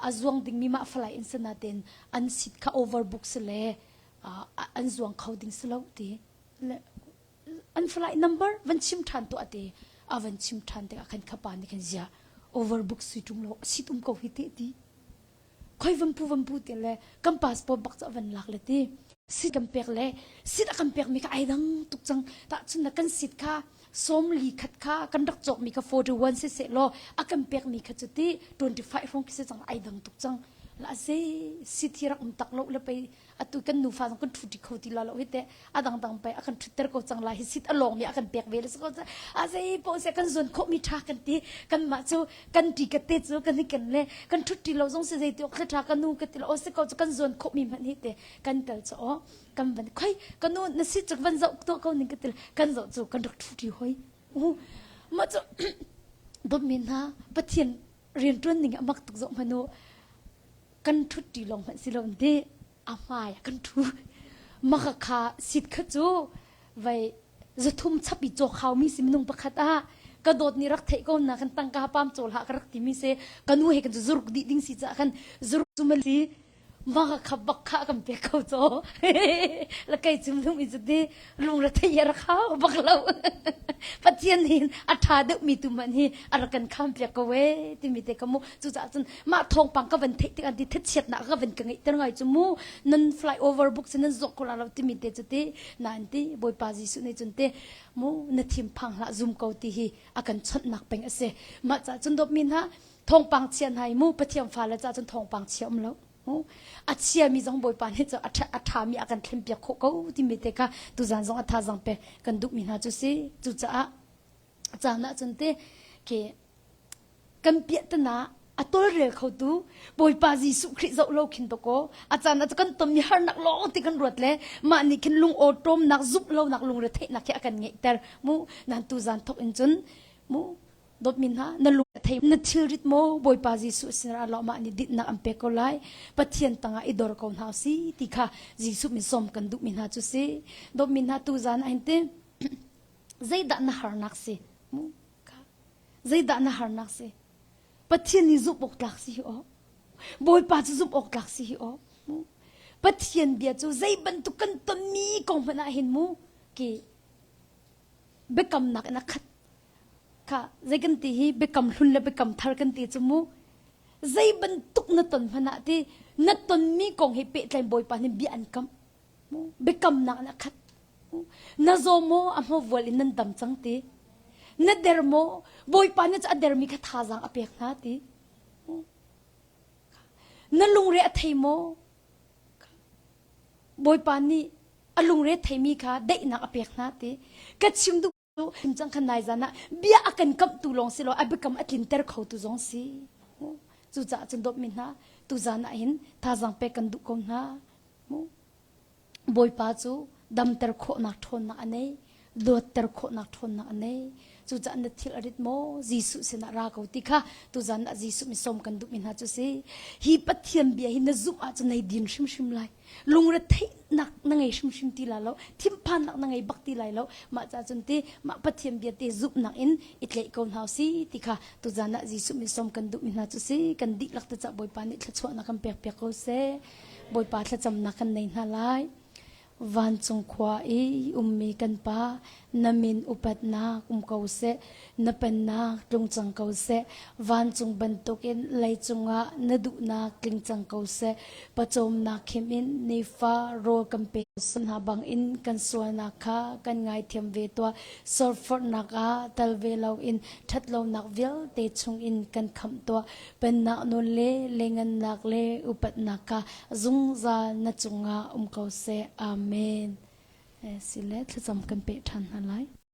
a zuang ding mi mah falai in sana ten an sit kha overbook se le an zuang kho ding si lo ti le an flight number van chim ṭhan tuah te a van chim ṭhan tikah khan khapa nih khan zia overbook sui ṭung lo sit um ko hi te ti khoi van pu van pu te le kan passport bak cu van lak le ti sit kan pek le sit a kan pek mi kha ai dang tuk cang ta cun na kan sit kha sawmli khat kha kan rak cawk mi kha 41 si seh law a kan pek mi kha cu ti 25 hrawng khi si cang ai dang tuk cang la ze sit hi rak um tak lo le pei atu kan nufa zong kan ṭhuṭi kho ti la lo hi teh a dangdang pei a kan ṭhutter ko cang lai hi sit a lawng mi a kan pek ve le ko a zei poh se kan zuan khawh mi ṭha kan ti kanmah cu kan ṭi ka te cu kan hi kan le kan ṭhutṭi lo zong si zei ti ok ṭha ka nu ka ti lo o si ko cu kan zuan khawh mi hmanh hi te kan kal cu o kan van khoi ka nu na si cu van zoh to ko ning ka ti kan zoh cu kan rak ṭhuṭi hoi ma cu dawtmi hna Pathian rianṭuan ning a mak tuk zoh hmanh u kan ṭhutṭi lawng hmanh si lo ti a hmai ah kan ṭhu maka kha sit kha cu vai zathum chap i cawk haumi si minung pakhat ah ka dawt nih rak theih ko na kan tangka pam cawl hlah ka rak timi si ka nu he kan cu zuruk dih ding si caah khan zuruk cu mali maka kha bak kha kan pek ko caw la kei cu lung i cu ti lungre thei a rak hau bak lo Pathian hin a ṭha deuhmi tu hmanh hi a rak kan kham piak ko ee timi te ka mu cucaah cun mah thawngpang ka van theih tikah ti thachiatnak ka van ka ngeihter ngai cu mu nan flyover book cu nan zawk ko la lo timi te cu ti nain ti Bawipa Jesuh nih cun ti mu na thim phang hlah zum ko ti hi a kan chawnhnak peng a si mah caah cun dawtmi hna thawngpang chia hna hi mu Pathian fale caah cun thawngpang chia um lo A chiami zong Bawipa nih cu a ṭhami a kan thlenpiak khawh ko timi te kha tuzan zong a thazaang pek kan duhmi hna cu si. Cucaah caan ah cun te khi kan piahtana a tawlrel khotu Bawipa Jesuh Khrih zoh lo khin dawkaw a caan ah kan tonmi harnak lawng ti kan ruat le mah nih khin lung awṭawmnak zumh lonak lungretheihnak khi a kan ngeihter mu nan tuzan thawk in cun mu Dawtmi hna, na lung a thei na thilrit maw Bawipa Jesuh sinah ah mah nih dinhnak an pek ko lai. Pathian tangah i dor ko hna si ti kha Jesuh min sawm kan duhmi hna cu si. Dawtmi hna tuzan ah hin ti zeidah na harnak si? Mu ka zeidah na harnak si? Pathian nih zumh awk tlak si hi aw. Bawipa cu zumh awk tlak si hi aw. Mu Pathian bia cu zei bantuk kan tonmi kong hmanh ah hin mu ki biakamnak in a khat Kha zei kan ti hi biakam hlun le biakam thar kan ti cu mu. Zei bantuk na ton hmanh ah ti na tonmi kong he pehtlain Bawipa nih bia an kam. Mu biakamnak in a khat. Na zaw maw a hmavual in nan dam cang ti. Na der maw Bawipa nih cu a dermi kha thazaang a pek hna ti. Na lungre a thei maw? Bawipa nih a lungre theimi kha daihnak a pek hna ti. Ka chim duh cang khan nai zan ah bia a kan kamhtu lawng si lo a biakam a tlinter khotu zong si. Cucaah cun dawtmi hna tu zan ah hin thazaang pek kan duh ko hna. Bawipa cu damter khawhnak ṭhawnnak a nei, dawtter khawhnak ṭhawnnak a nei. Cucaah na thil a rit maw? Jesuh sinah ra ko ti kha tuzan ah Jesuh mi sawm kan duhmi hna cu si. Hi Pathian bia hi na zumh ahcun nei din hrimhrim lai. Lungretheihnak na ngei hrimhrim ti lai lo. Thinphannak na ngei bak ti lai lo. Mah ca cun ti mah Pathian bia te zumhnak in i tlaih ko hna si ti kha tuzan ah Jesuh min sawm kan duhmi hna cu si. Kan dihlak te cah Bawipa nih thluachuahnak kan pek piak ko seh. Bawipa thlacamnak kan nei hna lai. Vancung khua i ummi kan Pa, na min upatnak um ko seh, na pennak tlung cang ko seh, vancung bantukin leicung ah na duhnak tling cang ko seh, pawcawmnak khim in nifa rawl kan pe hna bangin kan sualnak kha kan ngaithiam ve tuah, sorforhnak ah tal ve loin ṭhatlonak vialte chungin kan khamh tuah, Pennak nawl le lengannak le upatnak kha zungzal na cungah um ko seh. Amen. Sile thlacam kan peh ṭhan hna lai.